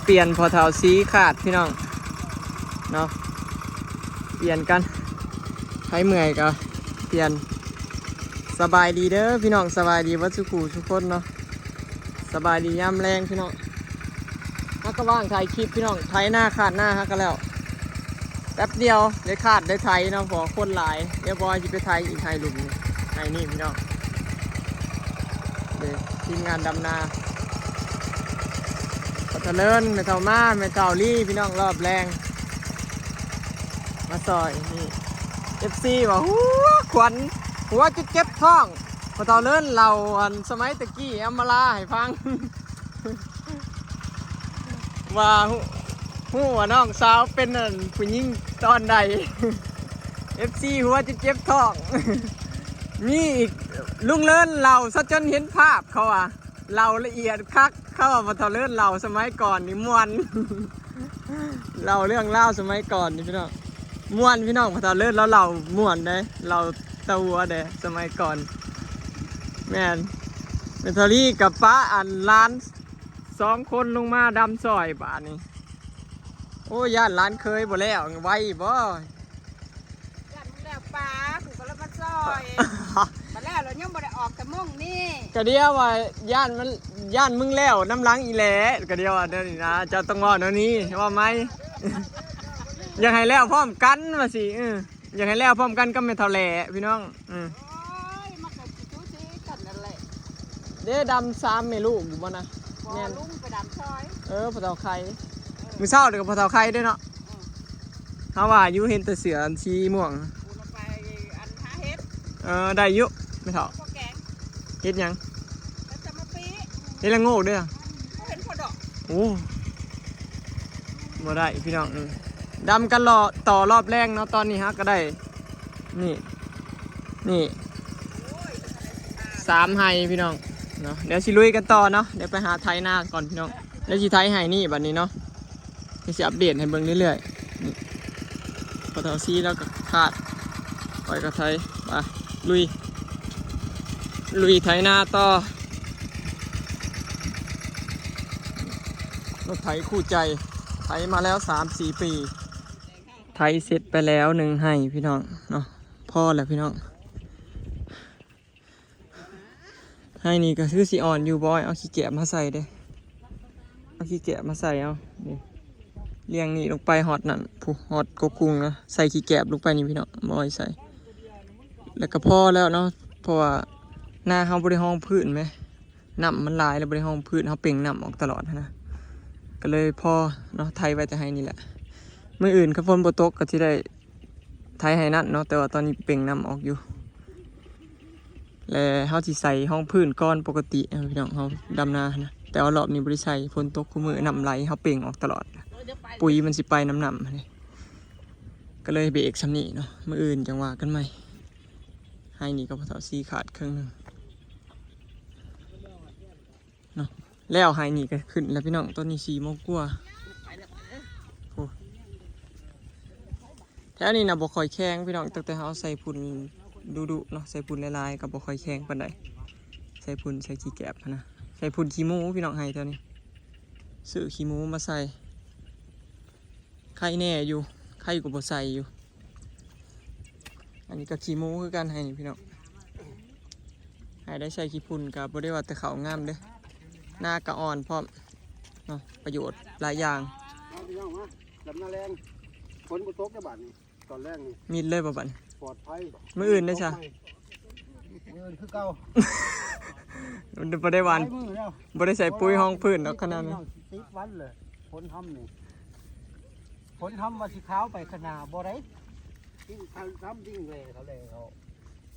ປ່ຽນພໍ່ເຖົ້າສີຂາດພີ່ນ້ອງເນາະ ປ່ຽນກັນ ໃຜເມື່ອຍກໍປ່ຽນ. ສະບາຍດີເດີພີ່ນ້ອງ ສະບາຍດີເບິດສູ່ຄູ່ສູ່ຄົນເນາະ ສະບາຍດີຍາມແລງພີ່ນ້ອງ. ເຮົາກໍວ່າງຖ່າຍຄລິບພີ່ນ້ອງ ໄຖນາຂາດນາເຮົາກໍແລ້ວ ແປັບດຽວໄດ້ຂາດໄດ້ໄຖເນາະ ເພາະວ່າຄົນຫຼາຍ. ດຽວບອຍຊິໄປໄຖອີກໄຮ່ລຸ່ມນີ້ ໄຮ່ນີ້ພີ່ນ້ອງ. ເດ້ ທີມງານດຳນາ ພໍ່ເຖົ້າເລີນ ແມ່ເຖົ້າມາ ແມ່ເຖົ້າລີພີ່ນ້ອງ ລອບແລງມາຊ່ອຍ. ນີ້ ເອັຟຊີ ວ່າ ຫົວຂວັນ ຫົວຈົນເຈັບທ້ອງ ພໍ່ເຖົ້າເລີນເລົ່າອັນສະໄໝແຕ່ກີ້ອຳມາລາໃຫ້ຟັງ ວ່າ ຮູ້ ຮູ້ວ່ານ້ອງສາວເປັນອັນຜູ້ຍິງຕອນໃດ. ເອັຟຊີ ຫົວຈະເຈັບທ້ອງ. ມີອີກ ລຸງເລີນເລົ່າຊະຈົນເຫັນພາບ ເຂົາວ່າເລົ່າລະອຽດຄັກ. ເຂົາວ່າພໍ່ເຖົ້າເລີນເລົ່າສະໄໝກ່ອນນີ້ມ່ວນ ເລົ່າເລື່ອງລາວສະໄໝກ່ອນນີ້ພີ່ນ້ອງ ມ່ວນພີ່ນ້ອງ. ພໍ່ເຖົ້າເລີນລາວເລົ່າມ່ວນເດ້ ເລົ່າຕາຫົວເດ້ສະໄໝກ່ອນ. ແມ່ນ ແມ່ເຖົ້າລີກັບປ້າອັນຫຼານ ສອງຄົນລົງມາດຳຊ່ອຍບາດນີ້. ໂອ້ ຢ້ານຫຼານເຂີຍບໍ່ແລ້ວ ໄວບໍ່? ຢ້ານມຶງແລ້ວປ້າ ກູກໍເລີຍມາຊ່ອຍ ມາແລ້ວ ແລ້ວຍັງບໍ່ໄດ້ອອກແຕ່ໂມງນີ້. ກະດຽວວ່າຢ້ານມັນ ຢ້ານມຶງແລ້ວນຳຫຼັງອີ່ແຫຼະ. ກະດຽວວ່າແນວນີ້ນະ ເຈົ້າຕ້ອງເວົ້າແນວນີ້ ເວົ້າໃໝ່ ຢາກໃຫ້ແລ້ວພ້ອມກັນວ່າຊີ້ ເອີ. ຢາກໃຫ້ແລ້ວພ້ອມກັນກັບແມ່ເຖົ້າແຫຼະພີ່ນ້ອງ. ອື ໂອ້ຍ ມັນກໍຊິສູສີກັນນັ້ນແຫຼະ. ເດ້ ດຳສາມແມ່ລູກຢູ່ບໍ່ນະ? ບໍ່ ແມ່ນ ລຸງໄປດຳຊ່ອຍ. ເອີ ພໍ່ເຖົ້າໄຂ່ ເອີ ມື້ເຊົ້ານີ້ກໍພໍ່ເຖົ້າໄຂ່ເດ້ເນາະ. ເອີ ເຮົາວ່າຢູ່ ເຫັນແຕ່ເສື້ອອັນສີມ່ວງ ປູນອອກໄປອັນຫາເຫັດ. ເອີ ໄດ້ຢູ່ແມ່ເຖົ້າ. ເຮັດຫຍັງ? ເຮັດລະໂງກເດີ້. ໂອ້ ບໍ່ໄດ້ພີ່ນ້ອງ ດຳກັນລໍຕໍ່ລອບແລງເນາະ. ຕອນນີ້ເຮົາກໍໄດ້ ນີ້ ນີ້ ສາມໄຮ່ພີ່ນ້ອງເນາະ. ດຽວຊິລຸຍກັນຕໍ່ເນາະ ດຽວໄປຫາໄຖນາກ່ອນພີ່ນ້ອງ. ດຽວຊິໄຖໄຮ່ນີ້ບັດນີ້ເນາະ ດຽວຊິອັບເດດໃຫ້ເບິ່ງເລື້ອຍໆ. ນີ້ ພໍ່ເຖົ້າຊີລາວກໍຂາດ ຂ້ອຍກໍໄຖ ໄປ ລຸຍ ລຸຍໄຖນາຕໍ່. ລົດໄຖຄູ່ໃຈ ໄຖມາແລ້ວສາມສີ່ປີ. ໄຖເສັດໄປແລ້ວໜຶ່ງໄຮ່ພີ່ນ້ອງເນາະ ພໍແລ້ວພີ່ນ້ອງ. ໄຮ່ນີ້ກໍຄືຊິອ່ອນຢູ່ ບອຍ ເອົາຂີ້ແກບມາໃສ່ເດ້ ເອົາຂີ້ແກບມາໃສ່ເອົາ. ນີ້ ລຽງນີ້ລົງໄປຮອດນັ້ນ ພຸ້ນ ຮອດກົກກຸງນະ ໃສ່ຂີ້ແກບລົງໄປນີ້ພີ່ນ້ອງ ບອຍໃສ່ ແລ້ວກໍພໍແລ້ວເນາະ. ເພາະວ່ານາເຮົາບໍ່ໄດ້ຮອງພື້ນແມ ນ້ຳມັນຫຼາຍແລ້ວບໍ່ໄດ້ຮອງພື້ນ ເຮົາເປັ່ງນ້ຳອອກຕະຫຼອດຫັ້ນນະ ກໍເລີຍພໍເນາະ. ໄຖໄວ້ແຕ່ໄຮ່ນີ້ແຫຼະ ມື້ອື່ນຄັນຝົນບໍ່ຕົກກໍຊິໄດ້ໄຖໄຮ່ນັ້ນເນາະ ແຕ່ວ່າຕອນນີ້ເປັ່ງນ້ຳອອກຢູ່. ແລະເຮົາຊິໃສ່ຮອງພື້ນກ່ອນປົກກະຕິເນາະ ພີ່ນ້ອງ ເຮົາດຳນາຫັ້ນນະ ແຕ່ວ່າລອບນີ້ບໍ່ໄດ້ໃສ່ ຝົນຕົກຄູ່ມື້ ນ້ຳໄຫຼ ເຮົາເປັ່ງອອກຕະຫຼອດ ປຸ໋ຍມັນຊິໄປນຳນ້ຳຫັ້ນເດ້ ກໍເລີຍເບກສ່ຳນີ້ເນາະ ມື້ອື່ນຈັ່ງວ່າກັນໃໝ່. ໄຮ່ນີ້ກໍພໍ່ເຖົ້າຊີຂາດເຄິ່ງໜຶ່ງເນາະ. ແລ້ວໄຮ່ນີ້ກໍຂຶ້ນແລ້ວພີ່ນ້ອງ ຕອນນີ້ສີ່ໂມງກວ່າ. ໂອ້ ແຖວນີ້ນະບໍ່ຄ່ອຍແຂງພີ່ນ້ອງ ຕັ້ງແຕ່ເຮົາໃສ່ຝຸ່ນດຸໆເນາະ ໃສ່ຝຸ່ນຫຼາຍໆກໍບໍ່ຄ່ອຍແຂງປານໃດ. ໃສ່ຝຸ່ນໃສ່ຂີ້ແກບຫັ້ນນະ ໃສ່ຝຸ່ນຂີ້ໝູພີ່ນ້ອງ ໄຮ່ແຖວນີ້ ຊື້ຂີ້ໝູມາໃສ່ ໄຄແນ່ຢູ່ ໄຄກວ່າບໍ່ໃສ່ຢູ່. ອັນນີ້ກໍຂີ້ໝູຄືກັນ ໄຮ່ນີ້ພີ່ນ້ອງ ໄຮ່ໄດ້ໃສ່ຂີ້ຝຸ່ນ ກໍບໍ່ໄດ້ວ່າແຕ່ເຂົ້າງາມເດ້ ນາກໍອ່ອນພ້ອມເນາະ ປະໂຫຍດຫຼາຍຢ່າງ. ມາພີ່ນ້ອງມາ ດຳນາແລງ ຝົນບໍ່ຕົກເດ້ບາດນີ້ ຕອນແລງນີ້ ມິດເລີຍບໍ່ບາດນີ້ ປອດໄພ. ມື້ອື່ນເດ້ຊະ? ມື້ອື່ນຄືເກົ່າ ບໍ່ໄດ້ຫວ່ານ ຫຼາຍມື້ແລ້ວ ບໍ່ໄດ້ໃສ່ປຸ໋ຍຮອງພື້ນດອກຂະໜາດນີ້ ສິບວັນເລີຍ. ຝົນທຳນີ້ ຝົນທຳວ່າຊິຂາວໄປຂ້າງໜ້າບໍ່ໄດ້ ທຳດິງແວເຂົາແລ້ວ.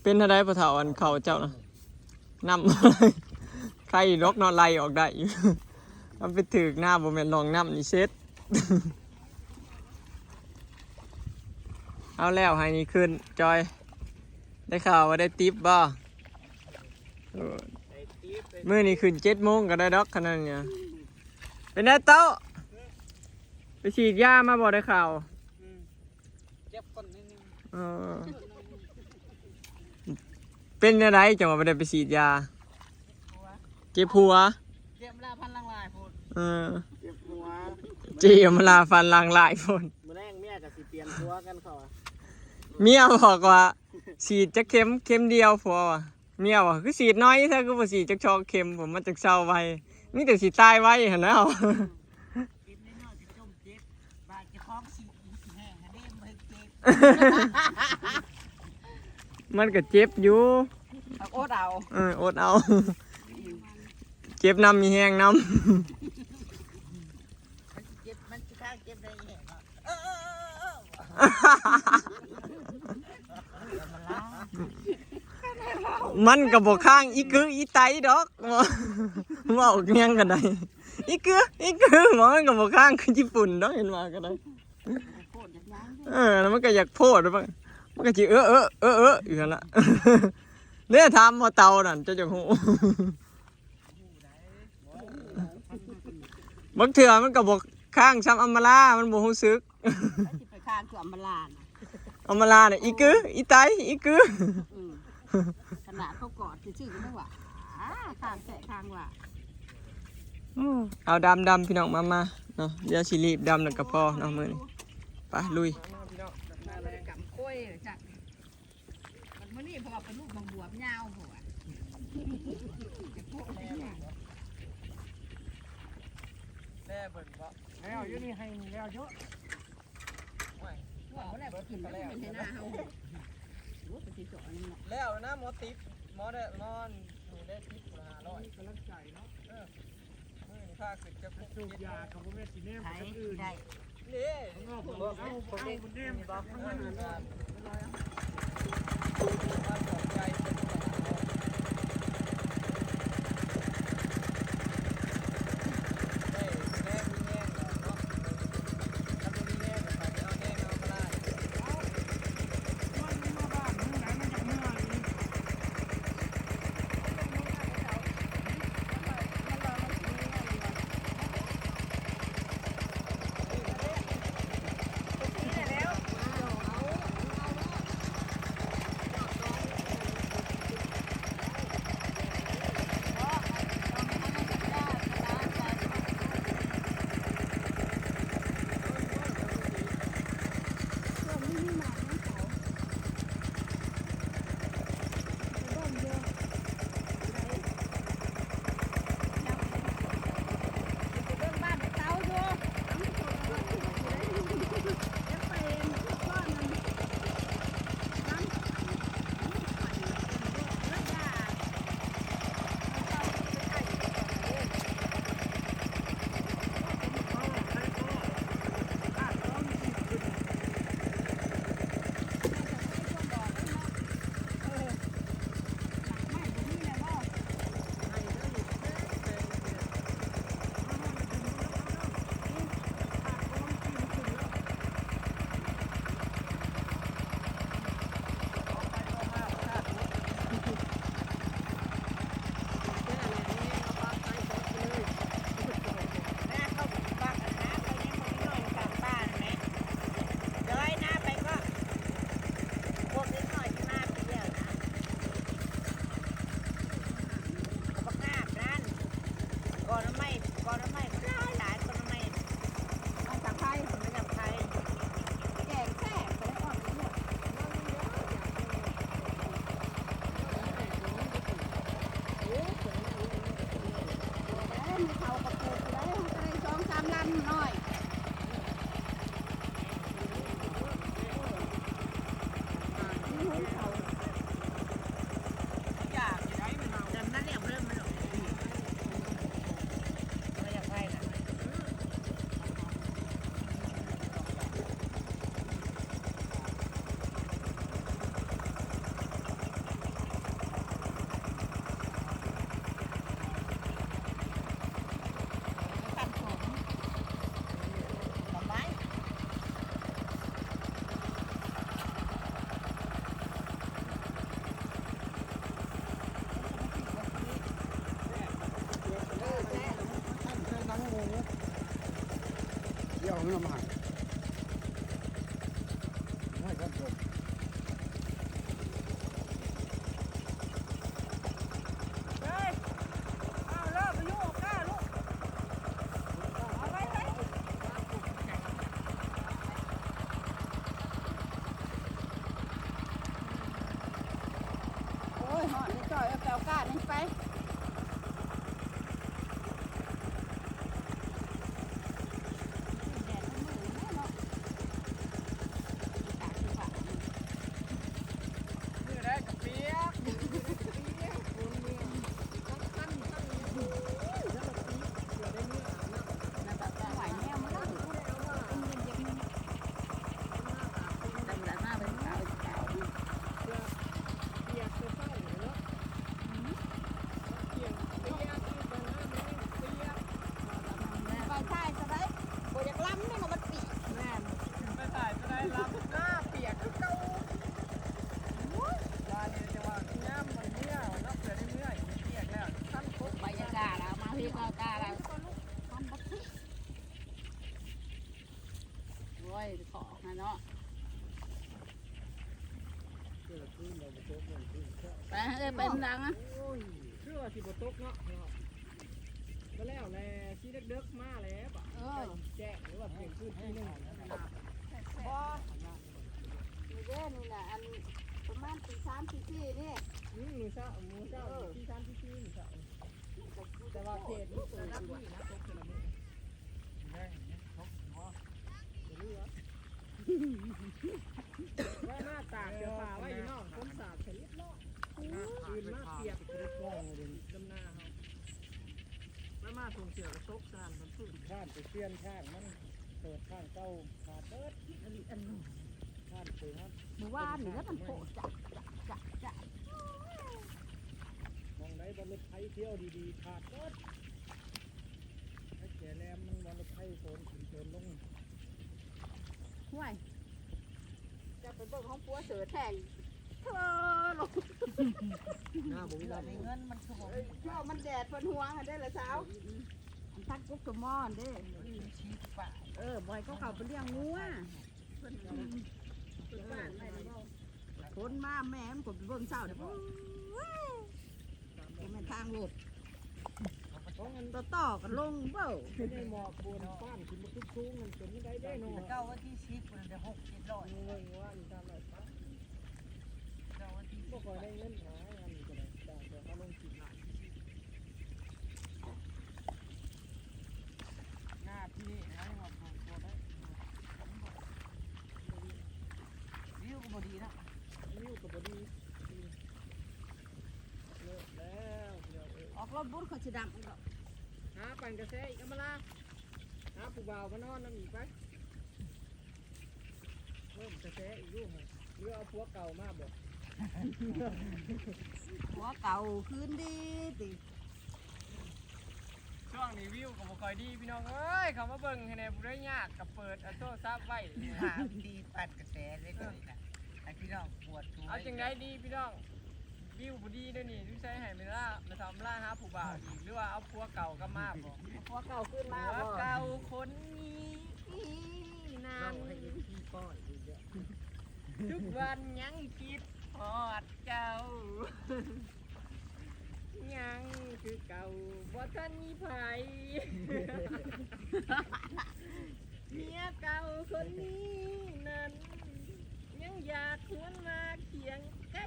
ເປັນເທົ່າໃດພໍ່ເຖົ້າ ອັນເຂົ້າເຈົ້ານະ ນ້ຳ ໄຄດອກເນາະ ໄລ່ອອກໄດ້ຢູ່ ມັນໄປຖືກນາ ບໍ່ແມ່ນໜອງນ້ຳນີ້ເສັດ. ເອົາແລ້ວ ໄຮ່ນີ້ຂຶ້ນ ຈອຍ ໄດ້ຂ່າວວ່າໄດ້ຕິບບໍ່? ມື້ນີ້ຂຶ້ນເຈັດໂມງກໍໄດ້ດອກ ຂະໜາດນີ້. ເປັນໄດໂຕະ? ໄປສີດຢາມາບໍ່ ໄດ້ຂ່າວ? ເຈັບກົ້ນໜ້ອຍໜຶ່ງ. ເອີ ເປັນແນວໃດຈັ່ງວ່າບໍ່ໄດ້ໄປສີດຢາ? ເຈັບຫົວ ເຈັບຫົວ ເຈັບລາວພັນ ເອີ ເຈັບຫົວ ເຈອຳມາລາຟັນລາງລາຍໂພດ. ມື້ແລງເມຍກໍຊິປ່ຽນຜົວກັນເຂົາວ່າ ເມຍບອກວ່າ ສີດຈັກເຂັມ ເຂັມດຽວ ຜົວວ່າ. ເມຍວ່າ ຄືສີດໜ້ອຍແທ້ ຄືບໍ່ສີດຈັກສອງເຂັມ ຜົມມັນຈັ່ງເຊົາໄວ ມີແຕ່ຊິຕາຍໄວຫັ້ນແຫຼ້ວ. ເຂັມນ້ອຍໆກໍຈົ່ມເຈັບ ບາດເຈົ້າຂອງສີດອີກຊິແຫ້ງຫັ້ນເດ້ ບໍ່ເຮັດເຈັບ. ມັນກໍເຈັບຢູ່ ກໍອົດເອົາ ເອີ ອົດເອົາ ເຈັບນຳມີແຮງນຳ. ມັນຊິເຈັບ ມັນຊິຄ້າງເຈັບໄດ້ອີ່ແຮງເນາະ. ເອີ ເອີ ເອີ ເອີ ເອີ ມັນກໍບໍ່ຄ້າງອີກຶອີໄຕດອກ ເວົ້າຫຍັງກໍໄດ້ ອີກຶ ອີກຶ ມັນກໍບໍ່ຄ້າງຄືຍີ່ປຸ່ນດອກ ເຫັນວ່າກໍໄດ້. ເອີ ແລ້ວມັນກໍຢາກໂພດ ມັນກໍຊິເອີ ເອີ ເອີ ເອີ ຢູ່ຫັ້ນລະ. ເດ້ ຖາມໝໍເຕົ່ານັ້ນ ເຈົ້າຢາກຮູ້. ບາງເທື່ອມັນກໍບໍ່ຄ້າງສ່ຳອຳມາລາ ມັນບໍ່ຮູ້ສຶກ. ແລ້ວຊິໄປຄ້າງຄືອຳມາລານະ ອຳມາລານະ ອີກຶ ອີໄຕ ອີກຶ. ອືມ ຂະໜາດເຂົາກອດຊື່ໆຍັງວ່າ ອາ ຄ້າງແທ້ຄ້າງວ່າ. ເອົາດຳ ດຳ ພີ່ນ້ອງ ມາ ມາເນາະ ດຽວຊິລີບດຳແລ້ວກໍພໍເນາະມື້ນີ້. ໄປ ລຸຍ. ມາແລ້ວ ກຳໂຄ້ຍຈັກ ບັດມື້ນີ້ເພາະວ່າປາລູກບັກບວບຍາວ ເພາະວ່າ ແລ້ວເບິ່ງເບາະ ແລ້ວຢູ່ນີ້ໃຫ້ແລ້ວເຍາະ ໂອ້ຍ ວ່າບໍ່ແລ້ວກໍຂຶ້ນໄປເຮັດໃຫ້ນາເຮົາ ໂອ້ຍ ໄປຊິເຈາະອັນນັ້ນເນາະ ແລ້ວນະ ໝໍຕິບ ໝໍໄດ້ ໝໍນີ້ໄດ້ຕິບພຸ້ນ ຫ້າຮ້ອຍ ກຳລັງໃຈເນາະ ເອີ. ມື້ນີ້ພາຂຶ້ນຈັກ ສູບຢາກໍບໍ່ແມ່ນຊິແນມໄປທາງອື່ນ ໄດ້ ເດ້ ເອົາ ເອົາ ເອົາ ເອົາ ແນມໄປທາງນັ້ນ ມາສອນໃຈເພິ່ນ. ກອນໜໍ່ໄມ້ ກອນໜໍ່ໄມ້ຫຼາຍໆ ກອນໜໍ່ໄມ້ ມາຈາກໄທ ມາຈາກໄທ ແກງແຊບ ບໍ່ໄດ້ອອກໄປໝົດ ເອີ ເຂົາກໍປູກໄດ້ ເຮົາກໍໄດ້ສອງສາມລຳນ້ອຍ. ເຮີ້ຍ ເອົາເລີຍ ໄປຢູ່ອອກກາລູກ. ເນາະ ແຕ່ລະຄືນເຮົາບໍ່ຕົກ ມັນຄືນເຊົ້າ ໄປເອີຍ ໄປນຳຫຼັງ ໂອ້ຍ ຄືວ່າຊິບໍ່ຕົກເນາະ ເນາະ ກໍແລ້ວແຫຼະ ຊິເດິກໆມາແຫຼະ ເອີ ແຈ້ງ ຫຼືວ່າທ່ຽງຄືນທີໜຶ່ງ ບໍ່ ນີ້ເດ້ ນີ້ນະ ອັນປະມານຕີສາມ ຕີສີ່ນີ້ ອືມ ມື້ເຊົ້າ ມື້ເຊົ້າ ເອີ ຕີສາມ ຕີສີ່ ມື້ເຊົ້າ ແຕ່ວ່າເຂດນີ້ລະດັບນີ້ນະ ຕົກແຕ່ລະມື້ ແລ້ງນີ້ຕົກຢູ່ບໍ່ ບໍ່ຮູ້ວ່າ ແວະມາຕາກເສື້ອຜ້າໄວ້ຢູ່ນອກ ຄົນຕາກໃຫ້ລຽບຮ້ອຍ ອື່ນມາປຽກ ດຳນາເຮົາ ແວະມາສົ່ງເສື້ອກໍຕົກສະນັ້ນ ມັນຟື້ນ ຂ້າມໄປປ່ຽນທາງ ມັນເປີດທາງເກົ່າຂາດເບິດ ອັນນີ້ອັນ ຂ້າມໄປຫັ້ນ ມື້ວານນີ້ແຫຼະ ມັນໂພະຈະ ຈະ ຈະ ຈະ ໝ່ອງໃດບໍ່ລົດໄຖທ່ຽວດີໆ ຂາດເບິດ ໄອ້ແຈແຫຼມມັນບໍ່ລົດໄຖໂຊນຂຶ້ນໂຊນລົງ ຫ້ວຍ ເຈົ້າໄປເບິ່ງຂອງຜົວເສີດແທ້ງ ເທີລົງ ໜ້າບໍ່ມີລາວ ເງິນມັນຄືບໍ່ມີ ເຈົ້າມັນແດດເພິ່ນຫວງຫັ້ນເດ້ລະສາວ ອັນພັນກົກຕົວໝໍຫັ້ນເດ້ ເອີ ບໍ່ໃຫ້ເຂົາເຂົ້າໄປລ້ຽງງົວ ເພິ່ນ ເພິ່ນບ້ານໄວ້ແລ້ວບໍ່ ຝົນມາແມ່ມັນກໍໄປເບິ່ງເຊົ້າເດ້ ໂອ້ຍ ບໍ່ແມ່ນທາງລົດ ຕໍ່ໆກັນລົງເບິ່ງ ໄດ້ໝອກບວນປ້ານຂຶ້ນມາຂຶ້ນສູງ ມັນເປັນໄດ້ເດ້ເນາະ ເຈົ້າວັນທີສິບພຸ້ນໄດ້ຫົກເຈັດຮ້ອຍ ເງິນວ່ານີ້ຕາມໄດ້ປະ ເຈົ້າວັນທີສິບ ບໍ່ຄ່ອຍໄດ້ເງິນຫຼາຍ ອັນນີ້ກໍໄດ້ ແຕ່ວ່າເຮົາລົງຄລິບຫຼາຍ ໜ້າທີ່ນີ້ນະ ຍັງວ່າບໍ່ ບໍ່ໄດ້ ວິວກໍບໍ່ດີນະ ວິວກໍບໍ່ດີ ເລີກແລ້ວພີ່ນ້ອງເອີຍ ອອກລອບບຸນ ຂ້ອຍຊິດຳອີກດອກ ຫາປັ່ນກະແສອີກ ອຳມາລາ ຫາຜູ້ບ່າວມານອນນຳອີກໄປ ເພີ່ມກະແສອີກລູກ ຫຼືເອົາຜົວເກົ່າມາບໍ ຜົວເກົ່າຄືນດີຕິ ຊ່ວງນີ້ວິວກໍບໍ່ຄ່ອຍດີພີ່ນ້ອງເອີຍ ເຂົ້າມາເບິ່ງໃຫ້ແດ່ ຜູ້ໃດຍາກກໍເປີດເອົາໂທລະສັບໄວ້ ຫາວິທີປັ່ນກະແສເລີຍ ເອີ ຕົວນີ້ນະ ໃຫ້ພີ່ນ້ອງປວດຫົວ ເອົາຈັ່ງໃດດີພີ່ນ້ອງ ວິວບໍ່ດີແນວນີ້ ສົງໄສໃຫ້ແມ່ລາ ແມ່ເຖົ້າແມ່ລາຫາຜູ້ບ່າວອີກ ຫຼືວ່າເອົາຜົວເກົ່າກັບມາບໍ ຜົວເກົ່າຄືນມາບໍ ຜົວເກົ່າຄົນນີ້ນັ້ນ ເວົ້າໃຫ້ເອັຟຊີປ້ອນອີກແລ້ວ ທຸກວັນຍັງຄິດຮອດເຈົ້າ ຍັງຄືເກົ່າ ບໍ່ທັນມີໃຜ ເມຍເກົ່າຄົນນີ້ນັ້ນ ຍັງຢາກຫວນມາຄຽງໃກ້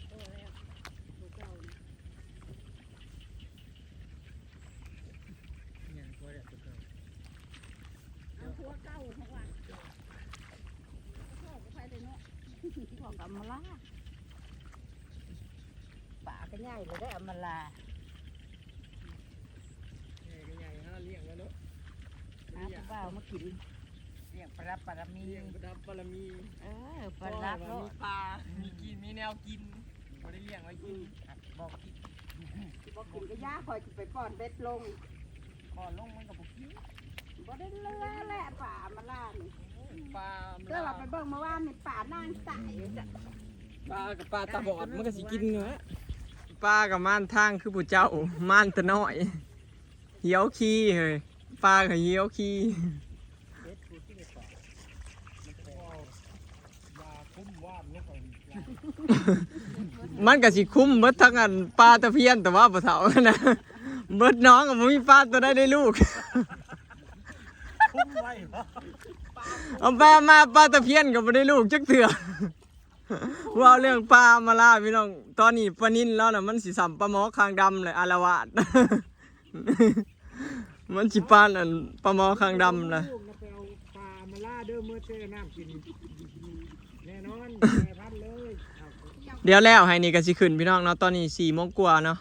ໂອ້ ແລ້ວ ຜູ້ເກົ່ານະ ຍັງບໍ່ໄດ້ຜູ້ເກົ່າ ເອົາຜົວເກົ່າເຮົາວ່າ ເຈົ້າ ເຈົ້າກໍໄປເດ້ເນາະ ພວກອຳມາລາ ປາກໍໃຫຍ່ແລ້ວເດ້ອຳມາລາ ໃຫຍ່ກໍໃຫຍ່ ຫາລ້ຽງແລ້ວເນາະ ຫາຜູ້ບ່າວມາກິນ ລ້ຽງປະດັບບາລະມີ ລ້ຽງປະດັບບາລະມີ ເອີ ປະດັບໂລດ ມີປາ ມີກິນ ມີແນວກິນ ບໍ່ໄດ້ລ້ຽງໄວ້ກິນ ບໍ່ກິນ ບໍ່ກິນກໍຢ່າ ຂ້ອຍຊິໄປປ້ອນເບັດລົງ ປ້ອນລົງມັນກໍບໍ່ກິນ ບໍ່ໄດ້ເຫຼືອແຫຼະປາອຳມາລານີ້ ປາອຳມາລາ ເຈົ້າວ່າໄປເບິ່ງເມື່ອວານນີ້ປານາງຕາຍ ປາກັບປາຕາບອດມັນກໍຊິກິນຢູ່ແຫຼະ ປາກໍມານທາງຄືຜູ້ເຈົ້າ ມານແຕ່ນ້ອຍ ຫ່ຽວຂີ້ເຮີ້ຍ ປາກໍຫ່ຽວຂີ້ ມັນກໍຊິຄຸມເບິດທັງອັນປາຕະພຽນ ແຕ່ວ່າບໍ່ເຖົ້ານະ ເບິດໜອງກໍບໍ່ມີປາຕົວໃດໄດ້ລູກ ຄຸມໄວ້ບໍ່ ເອົາໄປເອົາມາປາຕະພຽນກໍບໍ່ໄດ້ລູກຈັກເທື່ອ ເວົ້າເລື່ອງປາມາລາພີ່ນ້ອງ ຕອນນີ້ປານິນລາວນະ ມັນຊິສ່ຳປາໝໍຄາງດຳແຫຼະ ອາລະວາດ ມັນຊິປານອັນປາໝໍຄາງດຳນະ ລູກນະ ໄປເອົາປາມາລາເດີ ເມືອແຊ່ນ້ຳກິນ ແນ່ນອນ ແປພັນເລີຍ ດຽວແລ້ວໄຮ່ນີ້ກໍຊິຂຶ້ນພີ່ນ້ອງເນາະ ຕອນນີ້ສີ່ໂມງກວ່າເນາະ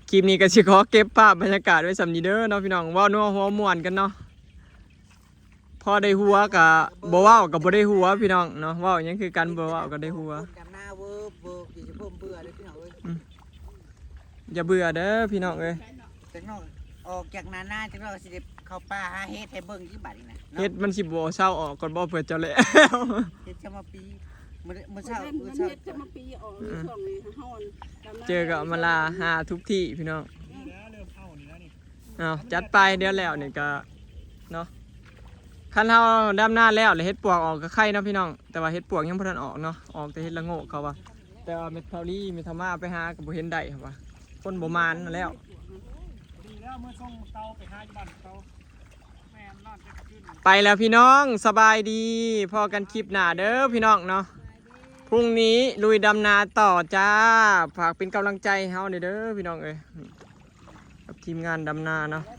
ຄລິບນີ້ກໍຊິຂໍເກັບພາບບັນຍາກາດໄວ້ສ່ຳນີ້ເດີເນາະພີ່ນ້ອງ ເວົ້ານົວຫົວມ່ວນກັນເນາະ ພໍໄດ້ຫົວກະບໍ່ເວົ້າກະບໍ່ໄດ້ຫົວພີ່ນ້ອງເນາະ ເວົ້າຫຍັງຄືກັນ ບໍ່ເວົ້າກະໄດ້ຫົວ ດຳນາເວີບເວີບ ຢ່າເພີ່ມເບື່ອເດີພີ່ນ້ອງເອີຍ ອືມ ຢ່າເບື່ອເດີພີ່ນ້ອງເອີຍ ຈັກໜ້ອຍອອກຈາກນານາ ຈັກໜ້ອຍກໍຊິໄດ້ເຂົ້າປ່າຫາເຫັດໃຫ້ເບິ່ງອີກບາດນີ້ນະເນາະ ເຫັດມັນຊິບໍ່ເຊົາອອກກ່ອນບໍ່ ເພື່ອເຈົ້າແລ້ວ ເຫັດຊະມະປີ ມື້ ມື້ເຊົ້າ ມື້ເຊົ້າ ເຮັດຈະມາປີອອກ ຊ່ວງນີ້ຮ້ອນ ເຈີກັບອຳມາລາຫາທຸກທີ່ພີ່ນ້ອງ. ເອົາ ຈັດໄປ ດຽວແລ້ວນີ້ກໍເນາະ ຄັນເຮົາດຳນາແລ້ວ ແລ້ວເຫັດປວກອອກກໍໄຄເນາະພີ່ນ້ອງ, ແຕ່ວ່າເຫັດປວກຍັງບໍ່ທັນອອກເນາະ ອອກແຕ່ເຫັດລະໂງກເຂົາວ່າ. ແຕ່ວ່າແມ່ເຖົ້າລີ ແມ່ເຖົ້າມາໄປຫາກໍບໍ່ເຫັນໄດ້ເຂົາວ່າ ຄົນບໍ່ມານແລ້ວ. ດີແລ້ວ ເມືອສົ່ງເຕົາໄປຫາຢູ່ບ້ານເຕົາ. ໄປແລ້ວພີ່ນ້ອງ ສະບາຍດີ ພໍ້ກັນຄລິບໜ້າເດີພີ່ນ້ອງເນາະ. ພລຸ່ງນີ້ລຸຍດຳນາຕໍ່ຈ້າ ຝາກເປັນກຳລັງໃຈໃຫ້ເຮົາແດ່ເດີພີ່ນ້ອງເອີຍ ກັບທີມງານດຳນາເນາະ.